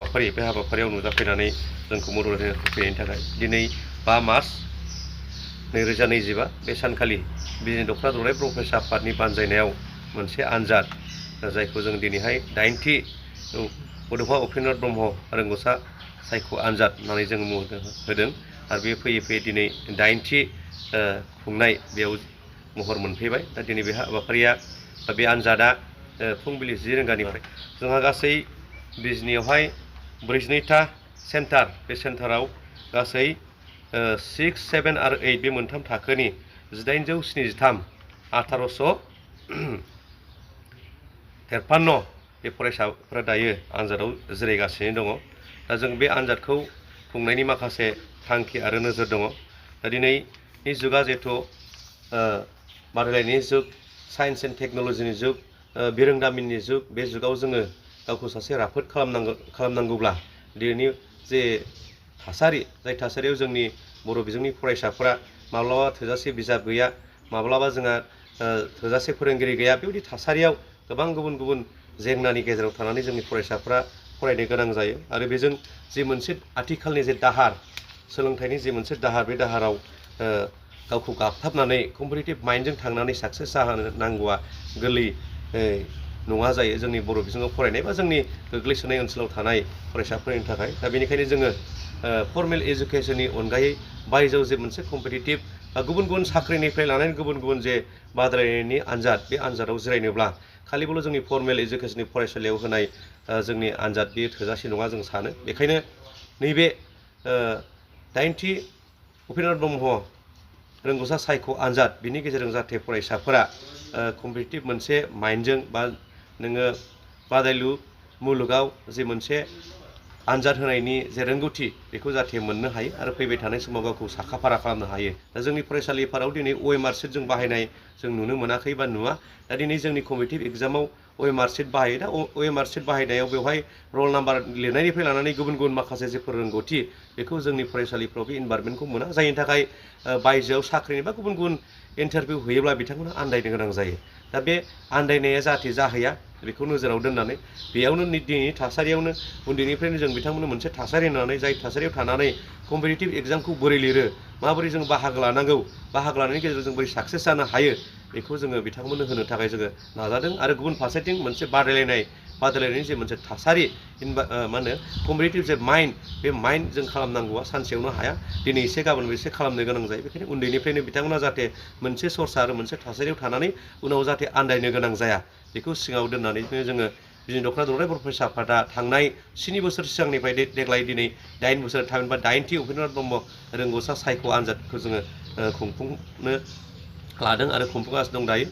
हाबाफारि बे हाबाफारियाव नुजाफैनानै जोंखौ मदद होफैनायनि थाखाय दिनै 5 मार्च 2025 बे सानखालि बिजिनि दख'ना दौराय बर' फरायसा आफादनि बानजायनायाव मोनसे आनजाद जायखौ जों दिनैहाय 8थि बड'फा उपेन्द्र ब्रह्म रोंगौसा सायख' आनजाद होननानै जों मुं होदों आरो बे फैयै फैयै दिनै 8थि खुंनाय बेयाव महर मोनफैबाय। दा दिनै बे हाबाफारिया बे आनजादा फुंबिलि 10 रिंगानिफ्राय जोंहा गासै बिजिनियावहाय 42टा सेन्टार बे सेन्टाराव गासै 6, 7 आरो 8 बे मोनथाम थाखोनि 1873 1853 बे फरायसाफोरा दायो आनजादाव जिरायगासिनो दङ। दा जों बे आनजादखौ खुंनायनि माखासे थांखि आरो नोजोर दङ। दा दिनैनि जुगा जिहेथु बादायलायनायनि जुग, साइन्स एन्ड टेक्न'लजिनि जुग, बिरोंदामिननि जुग, बे जुगाव जोङो गावखौ सासे राफोद खालामनांगौब्ला दिनैनि जे थासारि, जाय थासारियाव जोंनि बर' बिजोंनि फरायसाफोरा माब्लाबा थोजासे बिजाब गैया, माब्लाबा जोंहा थोजासे फोरोंगिरि गैया, बेबायदि थासारियाव गोबां गुबुन गुबुन जेंनानि गेजेराव थानानै जोंनि फरायसाफोरा फरायनो गोनां जायो आरो बेजों जे मोनसे आथिखालनि जे दाहार, सोलोंथाइनि जे मोनसे दाहार, बे दाहाराव गावखौ गाबथाबनानै कम्पिटिटिभ माइन्डजों थांनानै साक्सेस जानो नांगौआ गोरलै नङा जायो जोंनि बर' बिजोङाव फरायनाय बा जोंनि गोग्लैसोनाय ओनसोलाव थानाय फरायसाफोरनि थाखाय। दा बेनिखायनो जोङो फर्मेल इडुकेसननि अनगायै बायजोआव जे मोनसे कम्पिटिटिभ गुबुन गुबुन साख्रिनिफ्राय लानानै गुबुन गुबुन जे बादायलायनायनि आनजाद, बे आनजादाव जिरायनोब्ला खालिबोल' जोंनि फर्मेल इडुकेसननि फरायसालियाव होनाय जोंनि आनजाद बेयो थोजासे नङा जों सानो। बेखायनो नैबे 8थि उपेन्द्र ब्रह्म रोंगौसा सायख' आनजाद, बिनि गेजेरजों जाहाथे फरायसाफोरा कम्पिटिटिभ मोनसे माइन्डजों बा नोङो बादायलु मुलुगाव जे मोनसे आनजाद होनायनि जे रोंगौथि, बेखौ जाहाथे मोननो हायो आरो फैबाय थानाय समाव गावखौ साखाफारा खालामनो हायो। दा जोंनि फरायसालिफोराव दिनै OMR शीट जों बाहायनाय जों नुनो मोनाखै बा नुवा। दा दिनै जोंनि कम्पिटिटिभ एग्जामाव OMR शीट बाहायो। दा OMR शीट बाहायनायाव बेवहाय रल नाम्बार लिरनायनिफ्राय लानानै गुबुन गुबुन माखासे जेफोर रोंगौथि, बेखौ जोंनि फरायसालिफ्राव बे इनभारमेन्टखौ मोना, जायनि थाखाय बायजोआव साख्रिनि बा गुबुन गुबुन इन्टारभिउ होयोब्ला बिथांमोना आन्दायनो गोनां जायो। दा बे आन्दायनाया जाहाथे जाहैया, बेखौ नोजोराव दोननानै बेयावनो दिनैनि थासारियावनो उन्दैनिफ्रायनो जों बिथांमोननो मोनसे थासारि होनानै, जाय थासारियाव थानानै कम्पिटिटिभ एग्जामखौ बोरै लिरो, माबोरै जों बाहागो लानांगौ, बाहागो लानायनि गेजेरजों जों बोरै साक्सेस जानो हायो, बेखौ जोङो बिथांमोननो होनो थाखाय जोङो नाजादों। आरो गुबुन फारसेथिं मोनसे बादायलायनायनि जे मोनसे थासारि, मा होनो कम्पिटिटिभ जे माइन्ड, बे माइन्ड जों खालामनांगौआ सानसेयावनो हाया। दिनै एसे गाबोन एसे खालामनो गोनां जायो। बेखायनो उन्दैनिफ्रायनो बिथांमोना जाहाथे मोनसे सर्सा आरो मोनसे थासारियाव थानानै उनाव जाहाथे आन्दायनो गोनां जाया, बेखौ सिगाङाव दोननानैनो जोङो बिजिनि दख'ना दौराय बर' फरायसा आफादा थांनाय 7 बोसोर सिगांनिफ्राय देग्लाय दिनै 8 बोसोर थामहिनबा 8थि उपेन्द्र ब्रह्म रोंगौसा सायख' आनजादखौ जोङो खुंफुंनो लादों आरो खुंफुंगासिनो दं दायो।